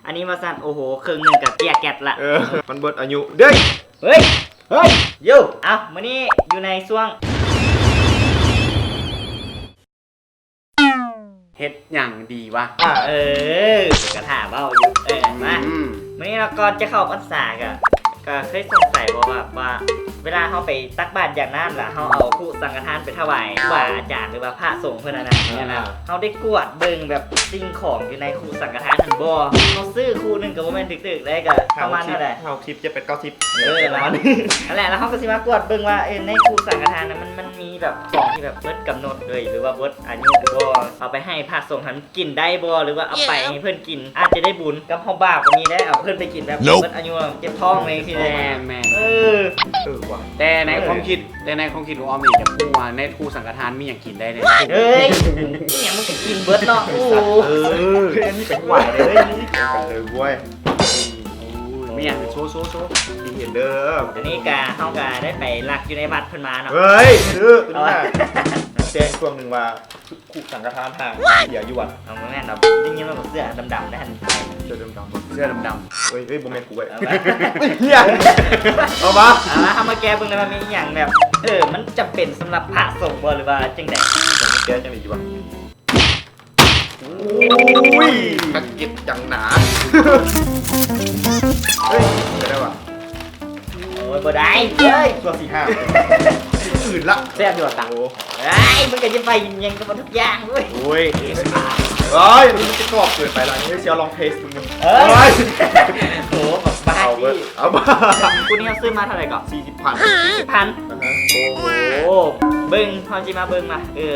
ອັນນີ້ວ່າຊັ້ນ ໂອ້ໂຫ ເຄິ່ງໜຶ່ງກໍເຈ້ຍແກັດລະ ເອີ ມັນເບິດອາຍຸເດ້. ເຮີ້ຍ ເຮີ້ຍ ໂຢ ເອົ້າ ມື້ນີ້ຢູ່ໃນຊ່ວງ ເຮັດຫຍັງດີວະ? ເອີ ກະຖ້າເວົ້າຢູ່ ເອີ ມາ ອືມ ມື້ນີ້ເນາະ ກ່ອນຈະເຂົ້າພັນສາກະ ກະເຄີຍສົງໄສບໍ່ວ່າ ວ່າເວລາເຮົາໄປຕັກບາດຢາກນ້ຳ ລະເຮົາເອົາຄຸສັງຄະທານໄປຖວາຍຄູບາອາຈານ ຫຼືວ່າພະສົງເພິ່ນຫັ້ນນະ ແມ່ນແລ້ວ ເຮົາໄດ້ກວດເບິ່ງແບບສິ່ງຂອງຢູ່ໃນຄຸສັງຄະທານຫັ້ນບໍ່? ເຮົາຊື້ຄູ່ໜຶ່ງກະບໍ່ແມ່ນຖືກໆເດ້ ກະປະມານເທົ່າໃດ? ຫ້າ ຫົກສິບ ເຈັດ ແປດ ເກົ້າສິບ ເອີ ປະມານນັ້ນ ແຫຼະ ລະເຮົາກະຊິມາກວດເບິ່ງວ່າ ເອີ ໃນຄຸສັງຄະທານນະ ມັນ ມັນມີແບບຂອງທີ່ແບບເບິດກຳນົດເລີຍ ຫຼືວ່າເບິດອາຍຸບໍ່? ເອົາໄປໃຫ້ພະສົງຫັ້ນ ກິນໄດ້ບໍ່ ຫຼືວ່າເອົາໄປໃຫ້ເພິ່ນກິນ ອາດຈະໄດ້ບຸນ ກັບເຮົາບາບກະມີໄດ໋ ເອົາເພິ່ນໄປກິນແບບເບິດອາຍຸ ເຈັບທ້ອງເລີຍ ເອີ ເອີ ວ່າ ແຕ່ໃນຄວາມຄິດ ແຕ່ໃນຄວາມຄິດຂອງອອມນີ້ ຢາກຮູ້ວ່າໃນຄູ່ສັງຄະທານມີຫຍັງກິນໄດ້ແດ່? ເອີຍ ອີ່ຫຍັງມັນກະກິນເບິດເນາະ ໂອ້ ເອີ ອັນນີ້ເປັນຫວັດເລີຍ ເອີ ເວີຍ ໂອ້ຍ ມີຫຍັງ ໂຊ ໂຊ ໂຊ ທີ່ເຫັນເດີ ອັນນີ້ກະ ເຮົາກະໄດ້ໄປລັກຢູ່ໃນວັດເພິ່ນມາເນາະ ເຮີ້ຍ ເອີ ແຈ້ງຊ່ວງໜຶ່ງວ່າ ຄຸສັງຄະທານຫ້າງເສຍຢູ່ວັດ ເອົາ ບໍ່ແມ່ນດອກ ໄດ້ຍິນວ່າບັກເສື້ອດຳໆ ນັ້ນ ເສື້ອດຳໆ ເສື້ອດຳໆ ເອີຍ ເອີຍ ບໍ່ແມ່ນກູເວີຍ ເອົາມາ ເອົາມາ ເອົາມາ ເຮົາມາແກະເບິ່ງນະວ່າມີອີ່ຫຍັງແບບ ເອີ ມັນຈຳເປັນສຳລັບພະສົງບໍ່ ຫຼືວ່າຈັ່ງໃດ? ແກະຈັ່ງໃດດີວະ? ໂອ້ຍ ຄັກເກັບຈັ່ງໜາ ເຮີ້ຍ ໄດ້ວະ. ໂອ້ຍ ບໍ່ໄດ້ເວີຍ ຕົວສີ່ຫ້າ ອື່ນລະ ແຊບຢູ່ຫວາ ຕັງ ໂອ້ ເອີຍ ມັນກະຈະໄປຫຍັງກັບມັນທຸກຢ່າງເວີຍ ໂອ້ຍ ເອີຍ ມັນຈະກອບເກີນໄປລະ ເຮົາຊິລອງເທສເບິ່ງ ເອີຍ ໂອ້ ບັກບ້າ ເອົາເວີຍ ເອົາ ຄູ່ນີ້ເຮົາຊື້ມາເທົ່າໃດເກາະ? ສີ່ສິບພັນ ສີ່ສິບພັນ ໂອ້ໂຫ ເບິ່ງ ເຮົາຊິມາເບິ່ງວ່າ ເອີ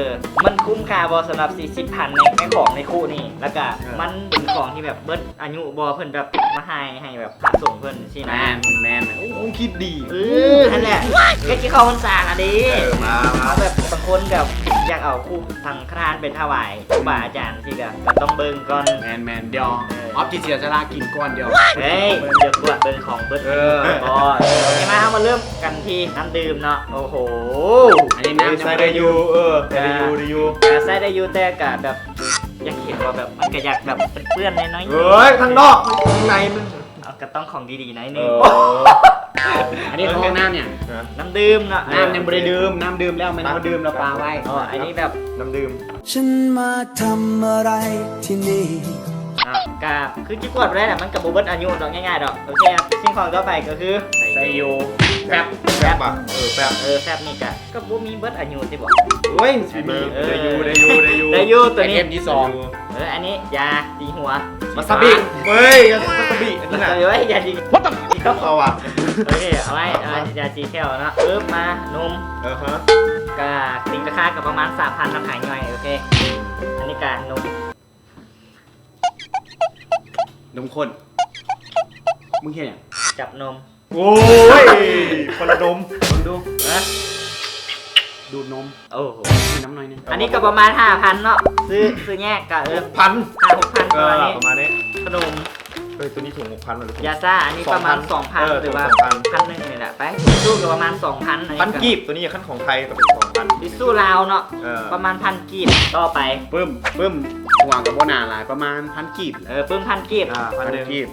ມັນຄຸ້ມຄ່າບໍ່ສຳລັບສີ່ສິບພັນ ໃນ ໃນຂອງໃນຄູ່ນີ້ ລະກະ ມັນເປັນຂອງທີ່ແບບເບິດ ອາຍຸບໍ່ ເພິ່ນແບບມາໃຫ້ ໃຫ້ແບບພະສົງເພິ່ນຊີ້ນະ ແມ່ນ ແມ່ນ ໂອ້ ຄວາມຄິດດີ ເອີ ຫັ້ນແຫຼະ ໃກ້ຊິເຂົ້າພັນສາລະເດ້ ເອີ ມາ ມາ ແບບບາງຄົນກະຢາກເອົາຄູ່ສັງຄະທານໄປຖວາຍຄູບາອາຈານຊີ້ກະ ກະຕ້ອງເບິ່ງກ່ອນ ແມ່ນໆ ດຽວ ເອີ ອອບຊິເສຍສະຫຼະກິນກ່ອນ ດຽວ ເຮີ້ຍ ດຽວກວດເບິ່ງຂອງເບິດ ເອີ ກ່ອນ ໂອເຄ ມາ ເຮົາມາເລີ່ມກັນທີ່ນ້ຳດື່ມເນາະ ໂອ້ໂຫ ອັນນີ້ນ້ຳ ໃຊ້ໄດ້ຢູ່ ເອີ ໃຊ້ໄດ້ຢູ່ ເອີ ໃຊ້ໄດ້ຢູ່ ແຕ່ກະແບບ ຢາກເຫັນວ່າແບບ ມັນກະຢາກແບບເປື້ອນໆ ໜ້ອຍໆ ເອີຍ ຂ້າງນອກ ຂ້າງໃນມັນ ເອົາ ກະຕ້ອງຂອງດີໆ ໜ້ອຍໜຶ່ງ ເອີ ອັນນີ້ເຂົາເອີ້ນນ້ຳຫຍັງ? ນ້ຳດື່ມເນາະ ນ້ຳຍັງບໍ່ໄດ້ດື່ມ ນ້ຳດື່ມແລ້ວ ແມ່ນເຮົາດື່ມແລ້ວປາໄວ້ ອໍ ອັນນີ້ແບບ ນ້ຳດື່ມ ເນາະ ກະຄືຊິກວດບໍ່ໄດ້ແຫຼະ ມັນກະບໍ່ເບິດອາຍຸດອກ ງ່າຍໆ ດອກ ໂອເຄ ສິ່ງຂອງຕໍ່ໄປກະຄື ໃສ່ຢູ່ ແຟບ ແຟບ ເອີ ແຟບ ເອີ ແຟບນີ້ກະ ກະບໍ່ມີເບິດອາຍຸຕິບໍ? ໂອ້ຍ ຊິມີ ເອີ ໄດ້ຢູ່ ໄດ້ຢູ່ ໄດ້ຢູ່ ໄດ້ຢູ່ ໂຕນີ້ ໄອເທມທີສອງ ເອີ ອັນນີ້ຢາຕີຫົວ ວາຊາບິ ເວີຍ ວາຊາບິ ອັນນີ້ນະ ເອີຍ ຢາຕີ What the ເອົາວ່າ ໂອເຄ ເອົາໄວ້ ເອົາໄວ້ ຢາຕີແຂ້ວເນາະ ປຶບ ມາ ນົມ ເອີ ກະຕີລາຄາກະປະມານສາມພັນ ນຳຂາຍຍ່ອຍ ໂອເຄ ອັນນີ້ກະນົມ ນົມຂ້ນ ມຶງເຮັດຫຍັງ? ຈັບນົມ ໂອ້ຍ ຄົນລະນົມ ເບິ່ງດູ ຮະ ດູດນົມ ໂອ້ໂຫ ກິນນ້ຳໜ້ອຍໜຶ່ງ ອັນນີ້ກະປະມານຫ້າພັນເນາະ ຊື້ ຊື້ແຍກກະ ເອີ ຫົກພັນ ຫ້າຫົກພັນ ເອີ ປະມານນີ້ ປະມານນີ້ ຂະໜົມ ເອີຍ ໂຕນີ້ຖົງຫົກພັນ ຫຼື ຢາຊາ ອັນນີ້ປະມານສອງພັນ ສອງພັນ ຫຼືວ່າ ສອງພັນ ພັນໜຶ່ງນີ້ແຫຼະ ໄປ ທິດຊູກະປະມານສອງພັນ ພັນກີບ ໂຕນີ້ຄັນຂອງໄທກະເປັນສອງພັນ ທິດຊູລາວເນາະ ເອີ ປະມານພັນກີບ ຕໍ່ໄປ ປຶ້ມ ປຶ້ມ ຫົວກະບໍ່ໜາຫຼາຍ ປະມານພັນກີບ ເອີ ປຶ້ມພັນກີບ ອ່າ ພັນກີບ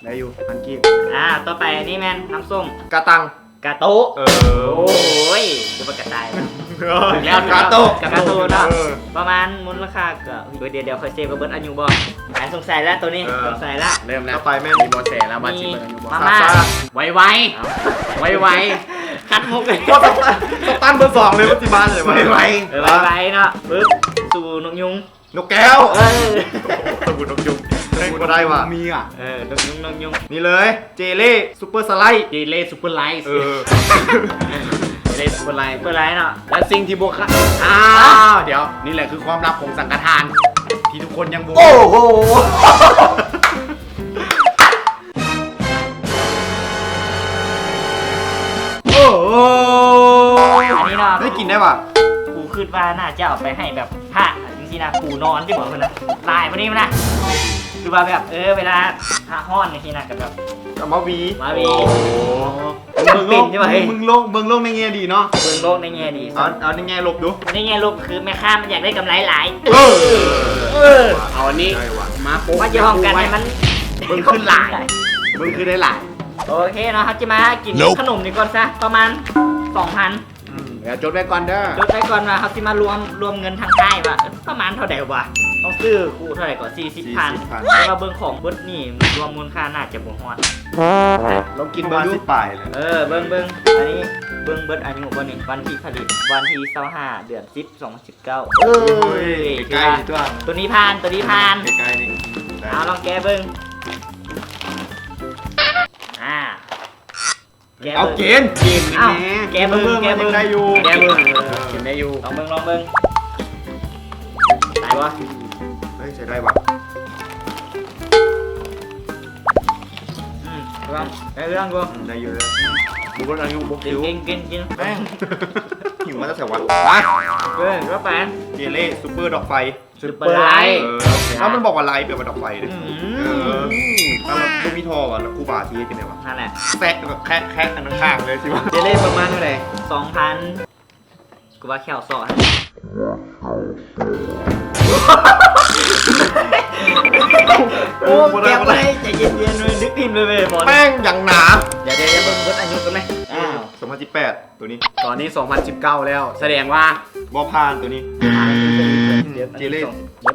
ໄດ້ຢູ່ ພັນກີບ ອ່າ ຕໍ່ໄປອັນນີ້ແມ່ນນ້ຳສົ້ມ ກະຕັງ ກາໂຕະ ເອີ ໂອ້ຍ ຄືວ່າກະຕ່າຍ ແລ້ວ ກາໂຕະ ກາໂຕະເນາະ ເອີ ປະມານມູນລະຄ່າກະ ເອີ ດຽວ ດຽວຂ້ອຍເຊຟວ່າເບິດອາຍຸບໍ່ ອ່າ ສົງໄສລະໂຕນີ້ ເອີ ສົງໄສລະ ເລີ່ມແລ້ວ ຕໍ່ໄປແມ່ນ ມີບໍ່ແສລະວ່າຊິເບິດອາຍຸບໍ່ ມາມ່າ ໄວໆ ເອົາ ໄວໆ ຄັດມຸກເລີຍ ສະຕັນ ສະຕັນເບີສອງເລີຍ ມັນຊິມາເລີຍ ໄວໆ ເອີ ໄວໆເນາະ ປຶບ ສະບູນົກຍຸງ ນົກແກ້ວ ເອີ ສະບູນົກຍຸງ ເຮີ້ຍ ບໍ່ໄດ້ວ່ະ ມີຫວາ ເອີ ນົກຍຸງ ນົກຍຸງ ນີ້ເລີຍ ເຈເລ ຊຸບເປີສະໄລ ເຈເລ ຊຸບເປີໄລ ເອີ ເຈເລ ຊຸບເປີໄລ ຊຸບເປີໄລເນາະ ແລະສິ່ງທີ່ບໍ່ຂາດ ອ້າວ ດຽວ ນີ້ແຫຼະຄືຄວາມລັບຂອງສັງຄະທານ ທີ່ທຸກຄົນຍັງບໍ່ ໂອ້ໂຫ ໂອ້ໂຫ ອັນນີ້ເນາະ ເຮີ້ຍ ກິນໄດ້ຫວາ ກູຄິດວ່າໜ້າຈະເອົາໄປໃຫ້ແບບ ພະ ຈັ່ງຊີ້ນະ ປູນອນຕິບໍ ເພິ່ນນະ ຫຼາຍປານນີ້ນະ ຄືວ່າແບບ ເອີ ເວລາຖ້າຮ້ອນຈັ່ງຊີ້ນະ ກໍແບບ ເອົາມາຫວີ ມາຫວີ ໂອ້ ຈຳເປັນຢູ່ວ່າ ເບິ່ງໂລກ ເບິ່ງໂລກໃນແງ່ດີເນາະ ເບິ່ງໂລກໃນແງ່ດີ ເອົາ ເອົາໃນແງ່ລົບດູ ໃນແງ່ລົບຄືແມ່ຄ້າມັນຢາກໄດ້ກຳໄລຫຼາຍ ເອີ ເອີ ເອົາອັນນີ້ ໄດ້ວ່ະ ມາໂປະ ວ່າຈະຮ້ອງກັນໃຫ້ມັນ ເບິ່ງຄືຫຼາຍ ເບິ່ງຄືໄດ້ຫຼາຍ ໂອເຄເນາະ ເຮົາຈະມາກິນຂະໜົມນີ້ກ່ອນຊະ ປະມານສອງພັນ ອືມ ດຽວຈົດໄວ້ກ່ອນເດີ ຈົດໄວ້ກ່ອນວ່າເຮົາຊິມາລວມ ລວມເງິນທາງທ້າຍວ່າ ເອີ ປະມານເທົ່າໃດວະ ຕ້ອງຊື້ຄູ່ເທົ່າໃດກໍ ສີ່ສິບພັນ ສີ່ສິບພັນ ແຕ່ວ່າເບິ່ງຂອງເບິດນີ້ ລວມມູນຄ່າໜ້າຈະບໍ່ຮອດ ລອງກິນເບິ່ງດູ ປະມານສິບປາຍແຫຼະ ເອີ ເບິ່ງ ເບິ່ງ ອັນນີ້ເບິ່ງເບິດອາຍຸບໍ່ນີ້ ວັນທີຜະລິດ ວັນທີຊາວຫ້າ ເດືອນສິບ ສອງພັນສິບເກົ້າ ເອີຍ ໃກ້ໆນີ້ຕົວະ ໂຕນີ້ຜ່ານ ໂຕນີ້ຜ່ານ ໃກ້ໆນີ້ ເອົາລອງແກະເບິ່ງ ອ່າ ເອົາກິນ ກິນ ເອົ້າ ແກະເບິ່ງ ແກະເບິ່ງ ແກະເບິ່ງ ຍັງໄດ້ຢູ່ ແກະເບິ່ງ ເອີ ກິນໄດ້ຢູ່ ລອງເບິ່ງ ລອງເບິ່ງ ໄດ້ບໍ່ ເຮີ້ຍ ໃຊ້ໄດ້ວ່ະ ອືມ ລອງ ໄດ້ເລື່ອງຢູ່ ອືມ ໄດ້ຢູ່ເລີຍ ບໍ່ເບິດອາຍຸ ບໍ່ຫິວ ກິນ ກິນ ກິນ ແມ່ງ ຫິວມາແຕ່ໃສວະ ໄປ ເອີ ວ່າໄປ ເຈເລ ຊຸບເປີດອກໄຟ ຊຸບເປີໄລ ເອີ ແລ້ວມັນບອກວ່າໄລແປວ່າດອກໄຟເດ້ ອືມ ເອີ ແລ້ວມັນບໍ່ມີທໍ່ຫວາ ແລ້ວຄູບາຊິເຮັດຈັ່ງໃດຫວາ ນັ້ນແຫຼະ ແຊະແບບແຄະໆ ອັນຂ້າງໆເລີຍຊິວ່າ ເຈເລປະມານເທົ່າໃດ ສອງພັນ ກູວ່າແຂ້ວຊໍ ໂອ້ ບໍ່ໄດ້ ແກະບໍ່ໄດ້ ບໍ່ໄດ້ ໃຈເຢັນໆເວີຍ ດຶກຖິ້ມເລີຍເວີຍ ແປ້ງຢ່າງໜາ ດຽວໆ ເບິ່ງເບິດອາຍຸກັນແມ ອ້າວ ສອງພັນສິບແປດ ໂຕນີ້ ຕອນນີ້ສອງພັນສິບເກົ້າແລ້ວ ສະແດງວ່າບໍ່ຜ່ານໂຕນີ້ ອືມ ເຈເລ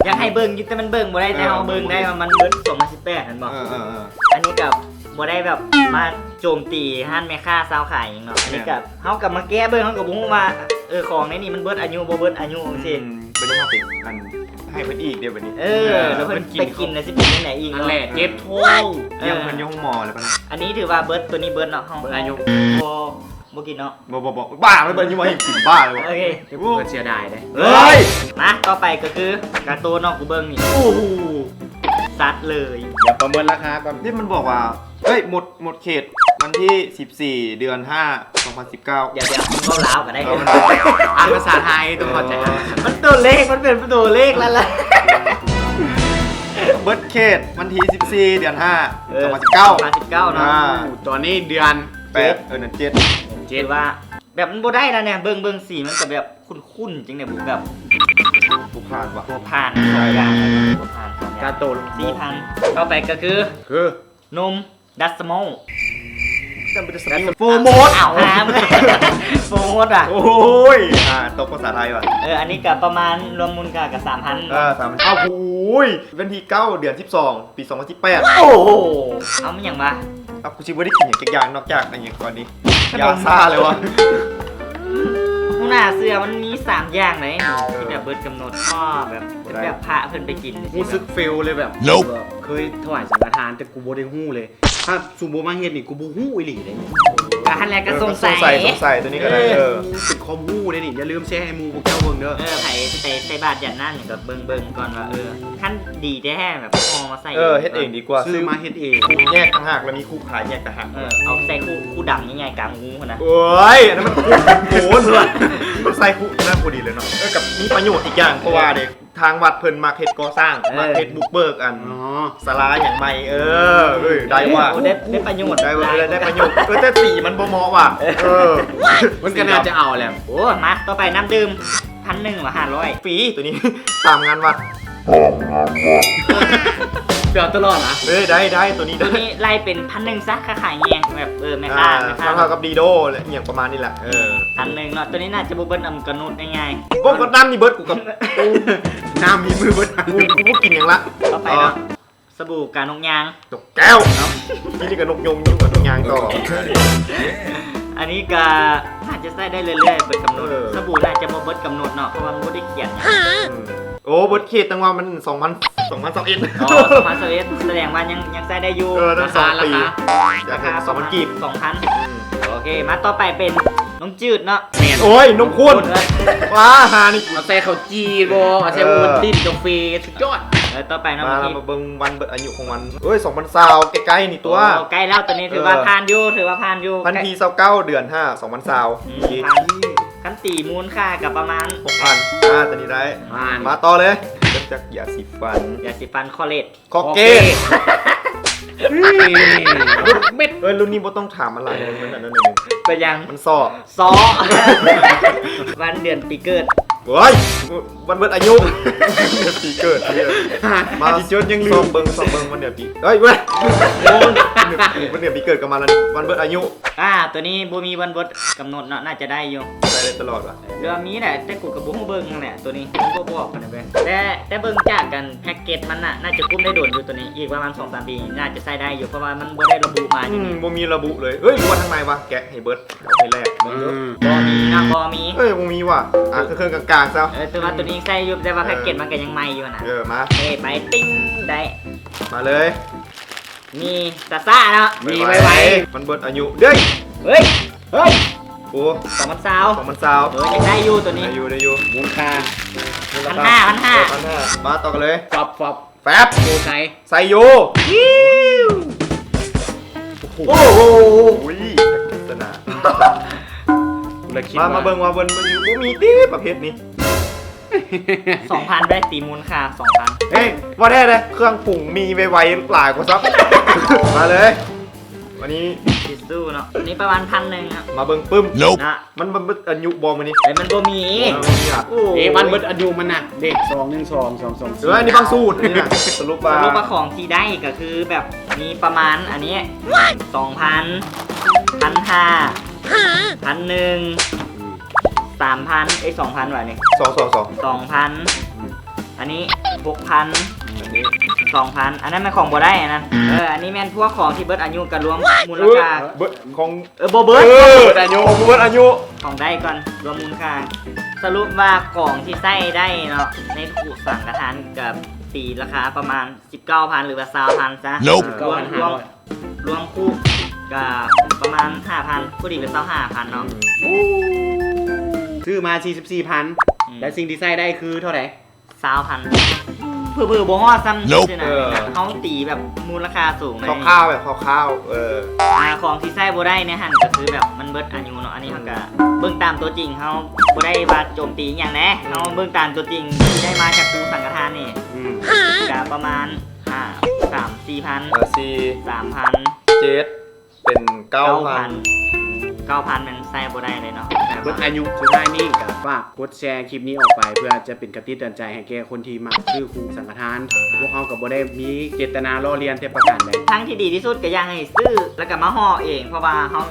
ຢາກໃຫ້ເບິ່ງຢູ່ ແຕ່ມັນເບິ່ງບໍ່ໄດ້ ແຕ່ເຮົາເບິ່ງໄດ້ວ່າມັນເບິດສອງພັນສິບແປດຫັ້ນບໍ່ ເອີໆໆ ອັນນີ້ກໍບໍ່ໄດ້ແບບມາໂຈມຕີຮ້ານແມ່ຄ້າຊາວຂາຍຫຍັງເນາະ ອັນນີ້ກໍ ເຮົາກໍມາແກະເບິ່ງ ເຮົາກໍບໍ່ຮູ້ວ່າ ເອີ ຂອງໃນນີ້ມັນເບິດອາຍຸບໍ່ເບິດອາຍຸຈັ່ງຊີ້ ອືມ ບັດນີ້ເຮົາໄປ ອັນ ໃຫ້ເພິ່ນອີກເດ້ບັດນີ້ ເອີ ເອີ ແລ້ວເພິ່ນ ເພິ່ນກິນ ໄປກິນແລ້ວຊິເປັນຈັ່ງໃດອີກ ນັ້ນແຫຼະ ເນາະ ເຈັບທ້ອງ ເອີ ຍັງເພິ່ນຢູ່ໂຮງໝໍແລ້ວປະນະ ອັນນີ້ຖືວ່າເບິດ ໂຕນີ້ເບິດເນາະ ເຮົາ ເບິດອາຍຸ ບໍ່ ບໍ່ກິນເນາະ ບໍ່ ບໍ່ ບໍ່ ບ້າ ເພິ່ນຢູ່ມາເຫັນກິນບ້າເລີຍ ໂອເຄ ເພິ່ນເສຍດາຍເດ້ ເອີຍ ມາ ຕໍ່ໄປກໍຄືກາໂຕເນາະ ກູເບິ່ງນີ້ ໂອ້ໂຫ ຊັດເລີຍ ດຽວປະເມີນລາຄາກ່ອນ ນີ້ມັນບອກວ່າ ເອີຍ ໝົດ ໝົດເຂດວັນທີສິບສີ່ ເດືອນຫ້າ ສອງພັນສິບເກົ້າ ດຽວໆ ເວົ້າລາວກໍໄດ້ ເອີ ມັນ ອ່ານພາສາໄທຕ້ອງເຂົ້າໃຈ ມັນຕົວເລກ ມັນເປັນຕົວເລກແລ້ວລະ ເບິດເຂດວັນທີສິບສີ່ ເດືອນຫ້າ ເອີ ສອງພັນສິບເກົ້າ ສອງພັນສິບເກົ້າເນາະ ອ່າ ຕອນນີ້ເດືອນແປດ ເອີ ເດືອນເຈັດ ເຈັດ ວ່າ ແບບມັນບໍ່ໄດ້ແລ້ວນີ້ ເບິ່ງ ເບິ່ງສີມັນກໍແບບຂຸ້ນໆ ຈັ່ງໃດບໍ່ ແບບບໍ່ຜ່ານວ່ະ ບໍ່ຜ່ານສອງຢ່າງ ບໍ່ຜ່ານສອງຢ່າງ ກາໂຕ ສີ່ພັນ ຕໍ່ໄປກໍຄື ຄື ນົມດັດສະໂມ ໂຟມອດ ອ້າວ ໂຟມອດວ່ະ ໂອ້ຍ ອ່າ ຕົກພາສາໄທວ່ະ ເອີ ອັນນີ້ກໍປະມານລວມມູນຄ່າກໍສາມພັນ ເອີ ສາມພັນ ອ້າວ ໂອ້ຍ ວັນທີເກົ້າ ເດືອນສິບສອງ ປີສອງພັນສິບແປດ ໂອ້ໂຫ ເອົາ ມັນຫຍັງວະ ເອົາ ກູຊິບໍ່ໄດ້ກິນຫຍັງຈັກຢ່າງນອກຈາກອັນຫຍັງກ່ອນນີ້ ຂະໜົມ ຢາຊາເລີຍວະ ຫົວໜ້າເຊື່ອມັນມີສາມຢ່າງໃດ ທີ່ແບບເບິດກຳນົດ ອໍ ແບບ ບໍ່ໄດ້ ແບບພະເພິ່ນໄປກິນ ຮູ້ສຶກເຟວເລີຍແບບ ໂນບ ເຄີຍຖວາຍສັງຄະທານ ແຕ່ກູບໍ່ໄດ້ຮູ້ເລີຍ ຖ້າຊູບໍ່ມາເຮັດນີ້ ກູບໍ່ຮູ້ອີ່ຫຼີເດ້ ກໍຫັ້ນແຫຼະ ກໍສົງໄສ ເອີ ສົງໄສ ສົງໄສ ໂຕນີ້ກໍໄດ້ ເອີ ເອີ ເປັນຄວາມຮູ້ເດ້ນີ້ ຢ່າລືມແຊໃຫ້ໝູ່ພວກເຈົ້າເບິ່ງເດີ ເອີ ໃຜ ໃຜໃສ່ບາດຢາດນ້ຳນີ້ ກໍເບິ່ງໆກ່ອນວ່າ ເອີ ຄັນດີແທ້ໆ ແບບເອົາມາໃສ່ ເອີ ເຮັດເອງດີກວ່າ ຊື້ມາເຮັດເອງ ຄຸແຍກຕ່າງຫາກ ແລ້ວມີຄຸຂາຍແຍກຕ່າງຫາກ ເອີ ເອົາໃສ່ຄຸ ຄຸດຳໃຫຍ່ໆກາງຫູຫັ້ນນະ ໂອ້ຍ ອັນນັ້ນມັນຄຸ ໂອ້ຍ ມັນໃສ່ຄຸນັ້ນພໍດີເລີຍເນາະ ເອີ ກັບມີປະໂຫຍດອີກຢ່າງ ເພາະວ່າເດ້ ທາງວັດເພິ່ນມັກເຮັດກໍ່ສ້າງ ເອີ ມັກເຮັດບຸກເບີກອັນ ອໍ ສາລາຫຍັງໃໝ່ ເອີ ເອີ ໄດ້ວ່າ ໂອ້ ໄດ້ ໄດ້ປະໂຫຍດ ໄດ້ວ່າ ເອີ ໄດ້ປະໂຫຍດ ເອີ ແຕ່ສີມັນບໍ່ເໝາະວ່ະ ເອີ ມັນກໍໜ້າຈະເອົາແຫຼະ ໂອ້ ມາ ຕໍ່ໄປນ້ຳດື່ມ ພັນໜຶ່ງ ຫຼື ຫ້າຮ້ອຍ ຟຣີ ໂຕນີ້ ຕາມງານວັດ ເປັນຕະຫຼອດນະ ເອີ ໄດ້ ໄດ້ ໂຕນີ້ ໂຕນີ້ໄລ່ເປັນພັນໜຶ່ງຊະ ຄ່າຂາຍແຍງ ແບບ ເອີ ແມ່ຄ້າ ອ່າ ແມ່ຄ້າ ເທົ່າກັບດີໂດ ແລະ ອີ່ຫຍັງປະມານນີ້ແຫຼະ ເອີ ພັນໜຶ່ງເນາະ ໂຕນີ້ໜ້າຈະບໍ່ເບິດອຳກະນົດງ່າຍໆ ບໍ່ ກໍນ້ຳນີ້ເບິດ ກູກໍ ນ້ຳມີມືເບິດ ກູ ກູບໍ່ກິນຫຍັງລະ ຕໍ່ໄປເນາະ ເອີ ສະບູການົກຍາງ ນົກແກ້ວ ເອົ້າ ທີ່ນີ້ກໍນົກຍົງ ຍົງກັບນົກຍາງຕໍ່ ອັນນີ້ກໍໜ້າຈະໃຊ້ໄດ້ເລື້ອຍໆ ເບິດກຳນົດ ເອີ ສະບູໜ້າຈະບໍ່ເບິດກຳນົດເນາະ ເພາະວ່າມັນບໍ່ໄດ້ຂຽນຫຍັງ ອືມ ໂອ້ ເບິດເຂດຕັ້ງວ່າມັນສອງພັນ ສອງພັນຊາວເອັດ ອໍ ສອງພັນຊາວເອັດ ສະແດງວ່າຍັງ ຍັງໃຊ້ໄດ້ຢູ່ ເອີ ຕັ້ງສອງປີ ລາຄາ ລາຄາ ລາຄາ ສອງພັນກີບ ສອງພັນ ອືມ ໂອເຄ ມາຕໍ່ໄປເປັນນົມຈືດເນາະ ແມ່ນ ໂອ້ຍ ນົມຂຸ້ນ ຂຸ້ນ ເອີຍ ວ້າ ຫານີ້ ເອົາໃສ່ເຂົ້າຈີ່ບໍ ເອົາໃສ່ ເອີ ໂອວັນຕິນ ກາເຟ ສຸດຍອດ ເອີ ຕໍ່ໄປເນາະ ມາ ເຮົາມາເບິ່ງວັນເບິດອາຍຸຂອງມັນ ເອີຍ ສອງພັນຊາວ ໃກ້ໆນີ້ຕົວະ ໂອ້ ໃກ້ແລ້ວ ຕອນນີ້ຖືວ່າ ເອີ ຜ່ານຢູ່ ຖືວ່າຜ່ານຢູ່ ວັນທີຊາວເກົ້າ ເດືອນຫ້າ ສອງພັນຊາວ ອືມ ໂອເຄ ຜ່ານ ຄັນຕີມູນຄ່າກໍປະມານ ຫົກພັນ ອ່າ ຕົວນີ້ໄດ້ ຜ່ານ ມາຕໍ່ເລີຍ ເປັນ ຈັກ ຢາສີຟັນ ຢາສີຟັນ Colgate ຄອກເກດ ເມັດ ເອີຍ ລຸ້ນນີ້ບໍ່ຕ້ອງຖາມມັນຫຼາຍ ມັນອັນນັ້ນໜ້ອຍໜຶ່ງ ເປັນຫຍັງ? ມັນຊໍ້ ຊໍ້ ວັນເດືອນປີເກີດ ໂອ້ຍ ວັນເບິດອາຍຸ ປີເກີດ ມາ ຊິຈົດຍັງລືມ ຊອກເບິ່ງ ຊອກເບິ່ງວັນເດືອນປີ ເອີຍ ເວີຍ ວັນເດືອນປີເກີດກໍມາແລ້ວ ວັນເບິດອາຍຸ ອ່າ ໂຕນີ້ບໍ່ມີວັນເບິດກຳນົດເນາະ ໜ້າຈະໄດ້ຢູ່ ໃຊ້ໄດ້ຕະຫຼອດວະ ຫຼືວ່າມີແຫຼະ ແຕ່ກູກໍບໍ່ຮູ້ເບິ່ງຫັ້ນແຫຼະ ໂຕນີ້ບໍ່ບອກກັນເວີຍ ແຕ່ແຕ່ເບິ່ງຈາກກັນແພັກເກັດມັນນະ ໜ້າຈະກຸ້ມໄດ້ດົນຢູ່ໂຕນີ້ ອີກປະມານສອງສາມປີໜ້າຈະໃຊ້ໄດ້ຢູ່ ເພາະວ່າມັນບໍ່ໄດ້ລະບຸມາ ອືມ ບໍ່ມີລະບຸເລີຍ ເອີຍ ວ່າທາງໃນວະ ແກະໃຫ້ເບິດ ເອົາໃຫ້ແລກເບິ່ງດູ ອືມ ບໍ່ມີເນາະ ບໍ່ມີ ເອີຍ ບໍ່ມີວ່ະ ອ່ະ ເອີ ເຄິ່ງໆກາງໆຊະ ເອີ ແຕ່ວ່າໂຕນີ້ຍັງໃຊ້ຢູ່ ແຕ່ວ່າແພັກເກັດມັນກໍຍັງໃໝ່ຢູ່ນະ ເອີ ມາ ເອີ ໄປ ຕິ້ງ ໄດ້ ມາເລີຍ ມີຊາຊາເນາະ ມີໄວໆ ມັນເບິດອາຍຸເດ້ຍ ເຮີ້ຍ ເຮີ້ຍ ໂອ້ ສອງພັນຊາວ ສອງພັນຊາວ ເອີ ຍັງໄດ້ຢູ່ໂຕນີ້ ໄດ້ຢູ່ ໄດ້ຢູ່ ມູນຄ່າ ພັນຫ້າ ພັນຫ້າ ເອີ ພັນຫ້າ ມາຕໍ່ກັນເລີຍ ຟອບ ຟອບ ແຟັບ ໂອໄຊ ໄຊໂຍ ໂອ້ໂຫ ໂອ້ໂຫ ອຸ້ຍ ສະໜາ ມາ ມາເບິ່ງວ່າເບິ່ງ ເບິ່ງຢູ່ ບໍ່ມີຕິປະເພດນີ້ ສອງພັນ ໄດ້ຕີມູນຄ່າສອງພັນ ເອີຍ ບໍ່ແທ້ເດ້ ເຄື່ອງປຸງມີໄວໆຫຼາຍກວ່າຊ້ຳ ມາເລີຍ ວັນນີ້ ທິດຊູເນາະ ນີ້ປະມານພັນໜຶ່ງເນາະ ມາເບິ່ງປຶ້ມ ນະ ມັນ ມັນເບິດອາຍຸບໍ່ມື້ນີ້ ເອີຍ ມັນບໍ່ມີ ເອີຍ ມັນບໍ່ມີລະ ໂອ້ຍ ເອີຍ ວັນເບິດອາຍຸມັນນະ ເລກສອງໜຶ່ງສອງ ສອງສອງສີ່ ເອີຍ ອັນນີ້ບາງສູດ ອັນນີ້ນະ ສະຫຼຸບວ່າ ສະຫຼຸບວ່າຂອງທີ່ໄດ້ກໍຄືແບບມີປະມານອັນນີ້ ສອງພັນ ພັນຫ້າ ພັນໜຶ່ງ ສາມພັນ ເອີຍ ສອງພັນຫວານີ້ ສອງ ສອງ ສອງ ສອງພັນ ອັນນີ້ ຫົກພັນ ອັນນີ້ ສອງພັນ ອັນນັ້ນແມ່ນຂອງບໍ່ໄດ້ ອັນນັ້ນ ເອີ ອັນນີ້ແມ່ນພວກຂອງທີ່ເບິດອາຍຸ ກະລວມມູນລະຄ່າ ເອີ ເບິດຂອງ ເອີ ບໍ່ເບິດ ເອີ ເບິດອາຍຸ ເບິດອາຍຸ ຂອງໄດ້ກ່ອນ ລວມມູນຄ່າ ສະຫຼຸບວ່າຂອງທີ່ໃຊ້ໄດ້ເນາະ ໃນຄູ່ສັງກະທານ ກະຕີລາຄາປະມານ ສິບເກົ້າພັນ ຫຼືວ່າ ຊາວພັນ ຊະ ລວມ ລວມຄູ່ກະປະມານ ຫ້າພັນ ພໍດີເປັນ ຊາວຫ້າພັນ ເນາະ ຊື້ມາ ສີ່ສິບສີ່ພັນ ແລະ ສິ່ງທີ່ໃຊ້ໄດ້ຄືເທົ່າໃດ? ຊາວພັນ ເຜີໆບໍ່ຮອດຊ້ຳ ເອີ ເຮົາຕີແບບມູນລະຄ່າສູງ ຄ່າວໆແບບຄ່າວໆ ເອີ ອ່າ ຂອງທີ່ໃຊ້ບໍ່ໄດ້ໃນຫັ້ນກະຄືແບບມັນເບິດອາຍຸເນາະ ອັນນີ້ເຮົາກະເບິ່ງຕາມຕົວຈິງ ເຮົາບໍ່ໄດ້ວ່າໂຈມຕີອີ່ຫຍັງແດ່ ເຮົາເບິ່ງຕາມຕົວຈິງທີ່ໄດ້ມາຈາກຄູ່ສັງກະທານນີ້ ກະປະມານ ຫ້າ ສາມ ສີ່ພັນ ເອີ ສີ່ ສາມພັນ ເຈັດ ເປັນເກົ້າພັນ ເກົ້າພັນ ເກົ້າພັນແມ່ນໃຊ້ບໍ່ໄດ້ເລີຍເນາະ ເບິດອາຍຸ ສຸດທ້າຍນີ້ກະຝາກກົດແຊຄລິບນີ້ອອກໄປ ເພື່ອຈະເປັນຄະຕິເຕືອນໃຈໃຫ້ແກ່ຄົນທີ່ມັກຊື້ຄູ່ສັງກະທານ ພວກເຮົາກະບໍ່ໄດ້ມີເຈດຕະນາລໍ້ລຽນແຕ່ປະການໃດ ທາງທີ່ດີທີ່ສຸດກະຢາກໃຫ້ຊື້ ແລ້ວກະມາຫໍ່ເອງ ເພາະວ່າເຮົາ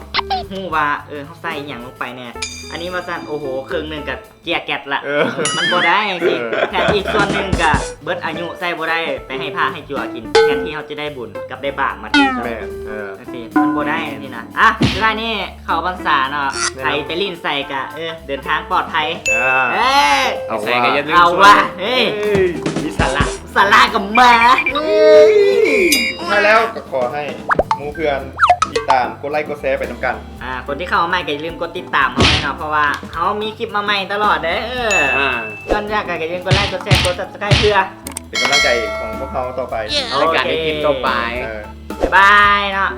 ຮູ້ວ່າ ເອີ ເຮົາໃສ່ອີ່ຫຍັງລົງໄປແນ່ ອັນນີ້ວ່າຊັ້ນ ໂອ້ໂຫ ເຄິ່ງໜຶ່ງກະ ເຈຍແກັດລະ ເອີ ມັນບໍ່ໄດ້ຈັ່ງຊີ້ ເອີ ແຖມອີກສ່ວນໜຶ່ງກະເບິດອາຍຸ ໃຊ້ບໍ່ໄດ້ ໄປໃຫ້ພະໃຫ້ຈົວກິນ ແທນທີ່ເຮົາຈະໄດ້ບຸນ ກັບໄດ້ບາບມາຕິດ ແມ່ນ ເອີ ຈັ່ງຊີ້ ມັນບໍ່ໄດ້ຈັ່ງຊີ້ນະ ອ່ະ ສຸດທ້າຍນີ້ເຂົ້າພັນສາເນາະ ໃຜໄປຫຼິ້ນໃສກະ ເອີ ເດີນທາງປອດໄພ ເອີ ເອີ ເອົາວ່າ ເອີ ມີສາລະ ສາລະກະມາ ສຸດທ້າຍແລ້ວກະຂໍໃຫ້ໝູ່ເພື່ອນຕິດຕາມ ກົດໄລກົດແຊໄປນຳກັນ ອ່າ ຄົນທີ່ເຂົ້າມາໃໝ່ກະຢ່າລືມກົດຕິດຕາມເຮົາເນາະ ເພາະວ່າເຮົາມີຄລິບມາໃໝ່ຕະຫຼອດເດີ ອ່າ ກ່ອນຈາກກະຢ່າລືມກົດໄລກົດແຊກົດ Subscribe ເພື່ອເປັນກຳລັງໃຈຂອງພວກເຮົາຕໍ່ໄປ ໃນການເຮັດຄລິບຕໍ່ໄປ ເອີ ບາຍບາຍເນາະ